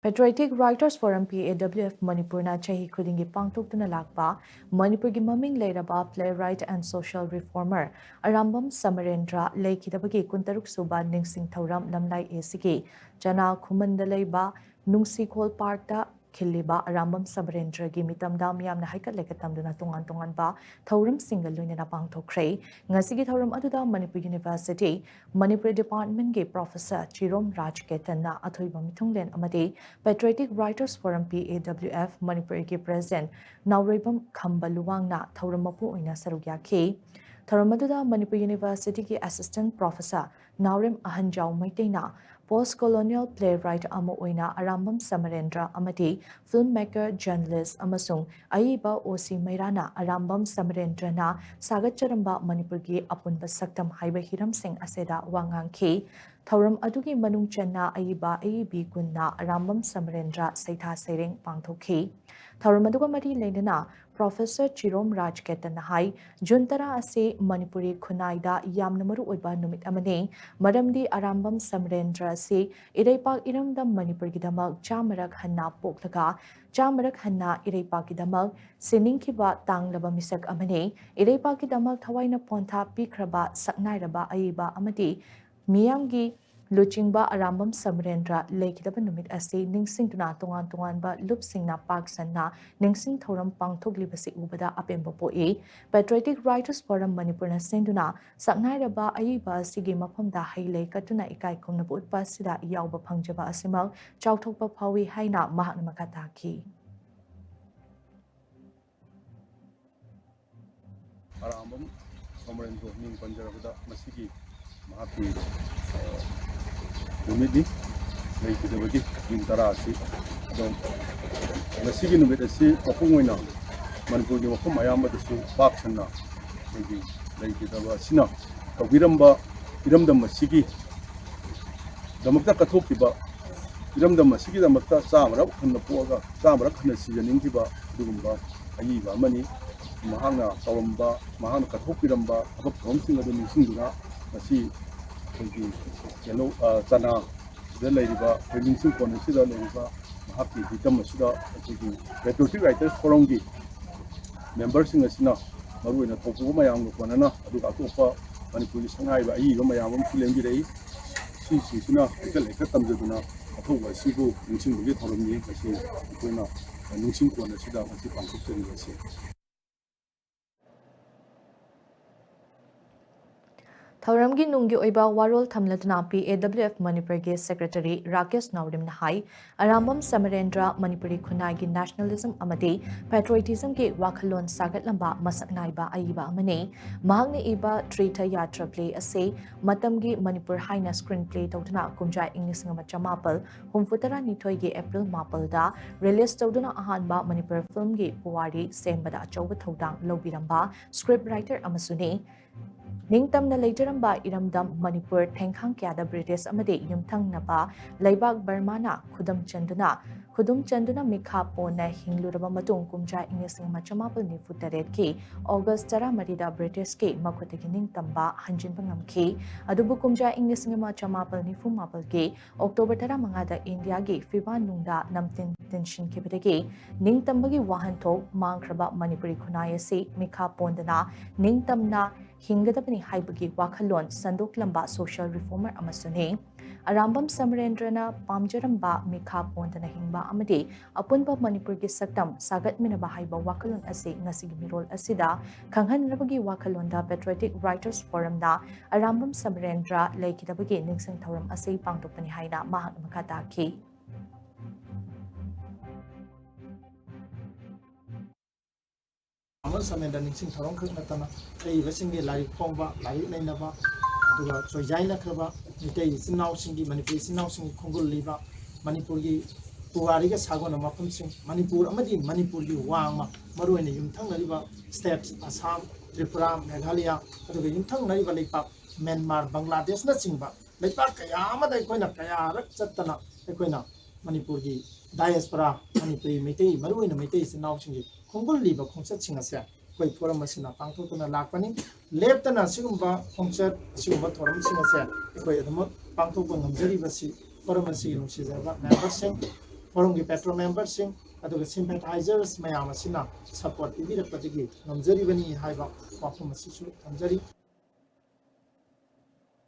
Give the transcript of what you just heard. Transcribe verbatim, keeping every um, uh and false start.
Patriotic Writers Forum, P A W F, ꯃꯅꯤꯄꯨꯔꯅ ꯆꯍꯤ ꯈꯨꯗꯤꯡꯒꯤ ꯄꯥꯡꯊꯣꯛꯇꯨꯅ ꯂꯥꯛꯄ ꯃꯅꯤꯄꯨꯔꯒꯤ ꯃꯃꯤꯡ ꯂꯩꯔꯕ playwright and social reformer Arambam ꯁꯃꯔꯦꯟꯗ꯭ꯔ ꯂꯩꯈꯤꯗꯕꯒꯤ ꯀꯨꯟꯇꯔꯨꯛ ꯁꯨꯕ ꯅꯤꯡꯁꯤꯡ ꯊꯧꯔꯝ ꯂꯝꯂꯥꯏ ꯑꯦꯁꯤꯒꯤ ꯆꯅꯥ ꯈꯨꯃꯟꯗ ꯂꯩꯕ ꯅꯨꯡꯁꯤꯈꯣꯜ ꯄꯥꯔꯛꯇ ꯈꯤꯜꯂꯤꯕ ꯑꯔꯥꯝꯕꯝ ꯁꯃꯔꯦꯟꯗ꯭ꯔꯒꯤ ꯃꯤꯇꯝꯗ ꯃꯤꯌꯥꯝꯅ ꯍꯩꯀꯠ ꯂꯩꯀꯠ ꯇꯝꯗꯨꯅ ꯇꯣꯉꯥꯟ ꯇꯣꯉꯥꯟꯕ ꯊꯧꯔꯝꯁꯤꯡꯒ ꯂꯣꯏꯅꯅ ꯄꯥꯡꯊꯣꯛꯈ꯭ꯔꯦ꯫ ꯉꯁꯤꯒꯤ ꯊꯧꯔꯝ ꯑꯗꯨꯗ ꯃꯅꯤꯄꯨꯔ ꯌꯨꯅꯤꯚꯔꯁꯤꯇꯤ ꯃꯅꯤꯄꯨꯔꯤ ꯗꯤꯄꯥꯔꯠꯃꯦꯟꯒꯤ ꯄ꯭ꯔꯣꯐꯦꯁꯔ ꯆꯤꯔꯣꯝ ꯔꯥꯖ ꯀꯦꯇꯟꯅ ꯑꯊꯣꯏꯕ ꯃꯤꯊꯨꯡꯂꯦꯟ ꯑꯃꯗꯤ Patriotic Writers Forum, P A W F, ꯃꯅꯤꯄꯨꯔꯒꯤ ꯄ꯭ꯔꯦꯁꯤꯗꯦꯟꯠ ꯅꯥꯎꯔꯩꯕꯝ ꯈꯝꯕ ꯂꯨꯋꯥꯡꯅ ꯊꯧꯔꯝ ꯃꯄꯨ ꯑꯣꯏꯅ ꯁꯔꯨꯛ ꯌꯥꯈꯤ꯫ ꯊꯧꯔꯝ ꯑꯗꯨꯗ ꯃꯅꯤꯄꯨꯔ ꯌꯨꯅꯤꯚꯔꯁꯤꯇꯤꯒꯤ ꯑꯦꯁꯤꯁꯇꯦꯟꯠ ꯄ꯭ꯔꯣꯐꯦꯁꯔ ꯅꯥꯎꯔꯦꯝ ꯑꯍꯟꯖꯥꯎ ꯃꯩꯇꯩꯅ post colonial playwright ꯑꯃ ꯑꯣꯏꯅ ꯑꯔꯥꯝꯕꯝ ꯁꯃꯔꯦꯟꯗ꯭ꯔ ꯑꯃꯗꯤ film maker, journalist ꯑꯃꯁꯨꯡ ꯑꯏꯕ ꯑꯣ ꯁꯤ ꯃꯩꯔꯥꯅ ꯑꯔꯥꯝꯕꯝ ꯁꯃꯔꯦꯟꯗ꯭ꯔꯅ ꯁꯥꯒꯠꯆꯔꯝꯕ ꯃꯅꯤꯄꯨꯔꯒꯤ ꯑꯄꯨꯟꯕ ꯁꯛꯇꯝ ꯍꯥꯏꯕ ꯍꯤꯔꯝꯁꯤꯡ ꯑꯁꯤꯗ ꯋꯥ ꯉꯥꯡꯈꯤ꯫ ꯊꯧꯔꯝ ꯑꯗꯨꯒꯤ ꯃꯅꯨꯡ ꯆꯟꯅ ꯑꯏꯕ ꯑꯏꯕꯤ ꯀꯨꯟꯅ ꯑꯔꯥꯝꯕꯝ ꯁꯃꯔꯦꯟꯗ꯭ꯔ ꯁꯩꯊꯥ ꯁꯩꯔꯦꯡ ꯄꯥꯡꯊꯣꯛꯈꯤ꯫ ꯊꯧꯔꯝ ꯑꯗꯨꯒ ꯃꯔꯤ ꯂꯩꯅꯅ ꯄ꯭ꯔꯣꯐꯦꯁꯔ ꯆꯤꯔꯣꯝ ꯔꯥꯖ ꯀꯦꯇꯟꯅ ꯍꯥꯏ, ꯖꯨꯟ ꯇꯔꯥ ꯑꯁꯤ ꯃꯅꯤꯄꯨꯔꯤ ꯈꯨꯟꯅꯥꯏꯗ ꯌꯥꯝꯅ ꯃꯔꯨꯑꯣꯏꯕ ꯅꯨꯃꯤꯠ ꯑꯃꯅꯤ, ꯃꯔꯝꯗꯤ ꯑꯔꯥꯝꯕꯝ ꯁꯃꯔꯦꯟꯗ꯭ꯔ ꯑꯁꯤ ꯏꯔꯩꯄꯥꯛ ꯏꯔꯝꯗꯝ ꯃꯅꯤꯄꯨꯔꯒꯤꯗꯃꯛ ꯆꯥꯝꯃꯔꯛ ꯍꯟꯅ ꯄꯣꯛꯂꯒ ꯆꯥꯝꯃꯔꯛ ꯍꯟꯅ ꯏꯔꯩꯄꯥꯛꯀꯤꯗꯃꯛ ꯁꯤꯅꯤꯡꯈꯤꯕ ꯇꯥꯡꯂꯕ ꯃꯤꯁꯛ ꯑꯃꯅꯤ꯫ ꯏꯔꯩꯄꯥꯛꯀꯤꯗꯃꯛ ꯊꯋꯥꯏꯅ ꯄꯣꯟꯊꯥ ꯄꯤꯈ꯭ꯔꯕ ꯁꯛꯅꯥꯏꯔꯕ ꯑꯏꯕ ꯑꯃꯗꯤ ꯃꯤꯌꯥꯝꯒꯤ ꯂꯨꯆꯤꯡꯕ ꯑꯔꯥꯝꯕꯝ ꯁꯃꯔꯦꯟꯗ꯭ꯔ ꯂꯩꯈꯤꯗꯕ ꯅꯨꯃꯤꯠ ꯑꯁꯤ ꯅꯤꯡꯁꯤꯡꯗꯨꯅ ꯇꯣꯉꯥꯟ ꯇꯣꯉꯥꯟꯕ ꯂꯨꯞꯁꯤꯡꯅ ꯄꯥꯛ ꯁꯟꯅ ꯅꯤꯡꯁꯤꯡ ꯊꯧꯔꯝ ꯄꯥꯡꯊꯣꯛꯂꯤꯕꯁꯤ ꯎꯕꯗ ꯑꯄꯦꯟꯕ ꯄꯣꯛꯏ꯫ Patriotic Writers Forum ꯃꯅꯤꯄꯨꯔꯅ ꯁꯤꯟꯗꯨꯅ ꯁꯛꯅꯥꯏꯔꯕ ꯑꯏꯕ ꯑꯁꯤꯒꯤ ꯃꯐꯝꯗ ꯍꯩ ꯂꯩ ꯀꯠꯇꯨꯅ ꯏꯀꯥꯏ ꯈꯨꯝꯅꯕ ꯎꯠꯄ ꯑꯁꯤꯗ ꯌꯥꯎꯕ ꯐꯪꯖꯕ ꯑꯁꯤꯃꯛ ꯆꯥꯎꯊꯣꯛꯄ ꯐꯥꯎꯏ ꯍꯥꯏꯅ ꯃꯍꯥꯛꯅ ꯃꯈꯥ ꯇꯥꯈꯤ꯫ ꯑꯔꯥꯝꯕꯝ ꯁꯣꯃꯣꯔꯦꯟꯗ꯭ꯔꯣ ꯃꯤꯡ ꯄꯟꯖꯔꯕꯗ ꯃꯁꯤꯒꯤ ꯃꯍꯥꯛꯀꯤ, ꯑ, ꯅꯨꯃꯤꯠꯅꯤ꯫ ꯂꯩꯈꯤꯗꯕꯒꯤ ꯖꯨꯟ ꯇꯔꯥ ꯑꯁꯤ꯫ ꯑꯗꯣ ꯉꯁꯤꯒꯤ ꯅꯨꯃꯤꯠ ꯑꯁꯤ ꯃꯄꯨꯡ ꯑꯣꯏꯅ ꯃꯅꯤꯄꯨꯔꯒꯤ ꯃꯐꯝ ꯑꯌꯥꯝꯕꯗꯁꯨ ꯄꯥꯛ ꯁꯟꯅ ꯑꯩꯈꯣꯏꯒꯤ ꯂꯩꯈꯤꯗꯕ ꯑꯁꯤꯅ ꯇꯧꯕꯤꯔꯝꯕ ꯏꯔꯝꯗꯝ ꯑꯁꯤꯒꯤ ꯗꯃꯛꯇ ꯀꯠꯊꯣꯛꯈꯤꯕ, ꯏꯔꯝꯗꯝ ꯑꯁꯤꯒꯤꯗꯃꯛꯇ ꯆꯥꯝꯃꯔꯛ ꯍꯟꯅ ꯄꯣꯛꯑꯒ ꯆꯥꯝꯃꯔꯛ ꯍꯟꯅ ꯁꯤꯖꯅꯤꯡꯈꯤꯕ ꯑꯗꯨꯒꯨꯝꯕ ꯑꯏꯕ ꯑꯃꯅꯤ꯫ ꯃꯍꯥꯛꯅ ꯇꯧꯔꯝꯕ, ꯃꯍꯥꯛꯅ ꯀꯠꯊꯣꯛꯄꯤꯔꯝꯕ ꯊꯕꯛ ꯊꯧꯔꯝꯁꯤꯡ ꯑꯗꯨ ꯅꯤꯡꯁꯤꯡꯗꯨꯅ ꯉꯁꯤ ꯑꯩꯈꯣꯏꯒꯤ ꯌꯦꯜꯍꯧ, ꯑ, ꯆꯅꯥ ꯗ ꯂꯩꯔꯤꯕ ꯑꯩꯈꯣꯏ ꯅꯤꯡꯁꯤꯡ ꯈꯨꯕꯝ ꯑꯁꯤꯗ ꯂꯩꯔꯤꯕ ꯃꯍꯥꯛꯀꯤ ꯃꯤꯐꯝ ꯑꯁꯤꯗ ꯑꯩꯈꯣꯏꯒꯤ Patriotic Writers Forumꯒꯤ memberꯁꯤꯡ ꯑꯁꯤꯅ ꯃꯔꯨꯑꯣꯏꯅ ꯊꯧꯄꯨ ꯃꯌꯥꯝꯒ ꯀꯣꯟꯅꯅ, ꯑꯗꯨꯒ ꯑꯇꯣꯞꯄ ꯃꯅꯤꯄꯨꯔꯒꯤ ꯁꯛꯅꯥꯏꯕ ꯑꯏꯕ ꯃꯌꯥꯝ ꯑꯃꯁꯨ ꯂꯦꯡꯕꯤꯔꯛꯏ꯫ ꯁꯤꯁꯤꯡꯁꯤꯅ ꯍꯦꯛꯇ ꯍꯦꯛꯇ ꯇꯝꯖꯗꯨꯅ ꯑꯊꯧꯕ ꯑꯁꯤꯕꯨ ꯅꯤꯡꯁꯤꯡꯕꯒꯤ ꯊꯧꯔꯝꯅꯤ꯫ ꯃꯁꯤ ꯑꯩꯈꯣꯏꯅ ꯅꯤꯡꯁꯤꯡ ꯈꯨꯕꯝ ꯑꯁꯤꯗ ꯉꯁꯤ ꯄꯥꯡꯊꯣꯛꯆꯔꯤꯕ ꯑꯁꯤ꯫ ꯊꯧꯔꯝꯒꯤ ꯅꯨꯡꯒꯤ ꯑꯣꯏꯕ ꯋꯥꯔꯣꯜ ꯊꯝꯂꯗꯨꯅ P A W F ꯃꯅꯤꯄꯨꯔꯒꯤ secretary ꯔꯥꯀꯦꯁ ꯅꯥꯎꯔꯦꯝꯅ ꯍꯥꯏ, ꯑꯔꯥꯝꯕꯝ ꯁꯃꯔꯦꯟꯗ꯭ꯔ ꯃꯅꯤꯄꯨꯔꯤ ꯈꯨꯟꯅꯥꯏꯒꯤ nationalism ꯑꯃꯗꯤ patriotismꯒꯤ ꯋꯥꯈꯜꯂꯣꯟ ꯁꯥꯒꯠꯂꯝꯕ ꯃꯁꯛ ꯅꯥꯏꯕ ꯑꯏꯕ ꯑꯃꯅꯤ꯫ ꯃꯍꯥꯛꯅ ꯏꯕ ꯇ꯭ꯔꯤꯊ ꯌꯥꯇ꯭ꯔ play ꯑꯁꯤ ꯃꯇꯝꯒꯤ ꯃꯅꯤꯄꯨꯔ ꯍꯥꯏꯅ screenplay ꯇꯧꯗꯨꯅ ꯀꯨꯝꯖꯥ ꯏꯪ ꯂꯤꯁꯤꯡ ꯑꯃ ꯆꯃꯥꯄꯜ ꯍꯨꯝꯐꯨ ꯇꯔꯥꯅꯤꯊꯣꯏꯒꯤ April ꯃꯥꯄꯜꯗ release ꯇꯧꯗꯨꯅ ꯑꯍꯥꯟꯕ ꯃꯅꯤꯄꯨꯔ filmꯒꯤ ꯄꯨꯋꯥꯔꯤ ꯁꯦꯝꯕꯗ ꯑꯆꯧꯕ ꯊꯧꯗꯥꯡ ꯂꯧꯕꯤꯔꯝꯕ script writer ꯑꯃꯁꯨꯅꯤ꯫ ꯅꯤꯡꯇꯝꯅ ꯂꯩꯖꯔꯝꯕ ꯏꯔꯝꯗꯝ ꯃꯅꯤꯄꯨꯔ ꯊꯦꯡꯈꯥꯡ ꯀꯌꯥꯗ British ꯑꯃꯗꯤ ꯌꯨꯝꯊꯪꯅꯕ ꯂꯩꯕꯥꯛ ꯕꯔꯃꯥꯅ ꯈꯨꯗꯨꯝ ꯆꯟꯗꯨꯅ, ꯈꯨꯗꯨꯝ ꯆꯟꯗꯨꯅ ꯃꯤꯈꯥ ꯄꯣꯟꯅ ꯍꯤꯡꯂꯨꯔꯕ ꯃꯇꯨꯡ, ꯀꯨꯝꯖꯥ ꯏꯪ ꯂꯤꯁꯤꯡ ꯑꯃ ꯆꯃꯥꯄꯜ ꯅꯤꯐꯨ ꯇꯔꯦꯠꯀꯤ August ꯇꯔꯥꯃꯔꯤꯗ Britishꯀꯤ ꯃꯈꯨꯠꯇꯒꯤ ꯅꯤꯡꯇꯝꯕ ꯍꯟꯖꯤꯟꯕ ꯉꯝꯈꯤ꯫ ꯑꯗꯨꯕꯨ ꯀꯨꯝꯖꯥ ꯏꯪ ꯂꯤꯁꯤꯡ ꯑꯃ ꯆꯃꯥꯄꯜ ꯅꯤꯐꯨ ꯃꯥꯄꯜꯒꯤ October ꯇꯔꯥꯃꯉꯥꯗ ꯏꯟꯗꯤꯌꯥꯒꯤ ꯐꯤꯕꯥꯟ ꯅꯨꯡꯗ ꯅꯝꯊꯤꯟ ꯇꯤꯟꯁꯤꯟꯈꯤꯕꯗꯒꯤ ꯅꯤꯡꯇꯝꯕꯒꯤ ꯋꯥꯍꯟꯊꯣꯛ ꯃꯥꯡꯈ꯭ꯔꯕ ꯃꯅꯤꯄꯨꯔꯤ ꯈꯨꯟꯅꯥꯏ ꯑꯁꯤ ꯃꯤꯈꯥ ꯄꯣꯟꯗꯅ ꯅꯤꯡꯇꯝꯅ ꯍꯤꯡꯒꯗꯕꯅꯤ ꯍꯥꯏꯕꯒꯤ ꯋꯥꯈꯜꯂꯣꯟ ꯁꯟꯗꯣꯛꯂꯝꯕ social reformer ꯑꯃꯁꯨꯅꯤ꯫ ꯑꯔꯥꯝꯕꯝ ꯁꯃꯔꯦꯟꯗ꯭ꯔꯅ ꯄꯥꯝꯖꯔꯝꯕ ꯃꯤꯈꯥ ꯄꯣꯟꯗꯅ ꯍꯤꯡꯕ ꯑꯃꯗꯤ ꯑꯄꯨꯟꯕ ꯃꯅꯤꯄꯨꯔꯒꯤ ꯁꯛꯇꯝ ꯁꯥꯒꯠꯃꯤꯟꯅꯕ ꯍꯥꯏꯕ ꯋꯥꯈꯜꯂꯣꯟ ꯑꯁꯤ ꯉꯁꯤꯒꯤ ꯃꯤꯔꯣꯜ ꯑꯁꯤꯗ ꯈꯪꯍꯟꯅꯕꯒꯤ ꯋꯥꯈꯜꯂꯣꯟꯗ Patriotic Writers Forumꯅ ꯑꯔꯥꯝꯕꯝ ꯁꯃꯔꯦꯟꯗ꯭ꯔ ꯂꯩꯈꯤꯗꯕꯒꯤ ꯅꯤꯡꯁꯤꯡ ꯊꯧꯔꯝ ꯑꯁꯤ ꯄꯥꯡꯊꯣꯛꯄꯅꯤ ꯍꯥꯏꯅ ꯃꯍꯥꯛꯅ ꯃꯈꯥ ꯇꯥꯈꯤ꯫ ꯑꯃ ꯁꯃꯦꯟꯗ ꯅꯤꯡꯁꯤꯡ ꯊꯧꯔꯝ ꯈꯛ ꯅꯠꯇꯅ ꯑꯏꯕꯁꯤꯡꯒꯤ ꯂꯥꯏꯔꯤꯛ ꯐꯣꯡꯕ, ꯂꯥꯏꯔꯤꯛ ꯅꯩꯅꯕ, ꯑꯗꯨꯒ ꯆꯣꯏꯖꯥꯏꯅꯈ꯭ꯔꯕ ꯃꯤꯇꯩ ꯏꯆꯤꯟ ꯏꯅꯥꯎꯁꯤꯡꯒꯤ, ꯃꯅꯤꯄꯨꯔꯤ ꯏꯆꯤꯟ ꯏꯅꯥꯎꯁꯤꯡꯒꯤ ꯈꯣꯡꯒꯨꯜ ꯂꯤꯕ, ꯃꯅꯤꯄꯨꯔꯒꯤ ꯄꯨꯋꯥꯔꯤꯒ ꯁꯥꯒꯣꯟꯅꯕ ꯃꯐꯝꯁꯤꯡ, ꯃꯅꯤꯄꯨꯔ ꯑꯃꯗꯤ ꯃꯅꯤꯄꯨꯔꯒꯤ ꯋꯥꯡꯃ, ꯃꯔꯨꯑꯣꯏꯅ ꯌꯨꯝꯊꯪꯅꯔꯤꯕ states ꯑꯁꯥꯝ, ꯇ꯭ꯔꯤꯄꯨꯔꯥ, ꯃꯦꯘꯥꯂꯌꯥ, ꯑꯗꯨꯒ ꯌꯨꯝꯊꯪꯅꯔꯤꯕ ꯂꯩꯄꯥꯛ ꯃ꯭ꯌꯥꯟꯃꯥꯔ, ꯕꯪꯒ꯭ꯂꯥꯗꯦꯁꯅꯆꯤꯡꯕ ꯂꯩꯄꯥꯛ ꯀꯌꯥ ꯑꯃꯗ ꯑꯩꯈꯣꯏꯅ ꯀꯌꯥꯔꯛ ꯆꯠꯇꯅ ꯑꯩꯈꯣꯏꯅ ꯃꯅꯤꯄꯨꯔꯒꯤ diaspora, ꯃꯅꯤꯄꯨꯔꯤ ꯃꯩꯇꯩ, ꯃꯔꯨꯑꯣꯏꯅ ꯃꯩꯇꯩ ꯏꯆꯤꯟ ꯏꯅꯥꯎꯁꯤꯡꯒꯤ ꯈꯣꯡꯒꯨꯜ ꯂꯤꯕ ꯈꯣꯡꯆꯠꯁꯤꯡ ꯑꯁꯦ ꯑꯩꯈꯣꯏ forum ꯑꯁꯤꯅ ꯄꯥꯡꯊꯣꯛꯇꯨꯅ ꯂꯥꯛꯄꯅꯤ꯫ ꯂꯦꯞꯇꯅ ꯑꯁꯤꯒꯨꯝꯕ ꯈꯣꯡꯆꯠ, ꯑꯁꯤꯒꯨꯝꯕ ꯊꯧꯔꯝꯁꯤꯡ ꯑꯁꯦ ꯑꯩꯈꯣꯏ ꯑꯗꯨꯃꯛ ꯄꯥꯡꯊꯣꯛꯄ ꯉꯝꯖꯔꯤꯕꯁꯤ ꯐꯣꯔꯝ ꯑꯁꯤꯒꯤ ꯅꯨꯡꯁꯤꯖꯔꯕ ꯃꯦꯝꯕꯔꯁꯤꯡ, ꯐꯣꯔꯝꯒꯤ ꯄꯦꯇ꯭ꯔꯣꯟ ꯃꯦꯝꯕꯔꯁꯤꯡ, ꯑꯗꯨꯒ ꯁꯤꯝꯄꯦꯊꯥꯏꯖꯔꯁ ꯃꯌꯥꯝ ꯑꯁꯤꯅ ꯁꯄꯣꯔꯠ ꯄꯤꯕꯤꯔꯛꯄꯗꯒꯤ ꯉꯝꯖꯔꯤꯕꯅꯤ ꯍꯥꯏꯕ ꯋꯥꯐꯝ ꯑꯁꯤꯁꯨ ꯊꯝꯖꯔꯤ꯫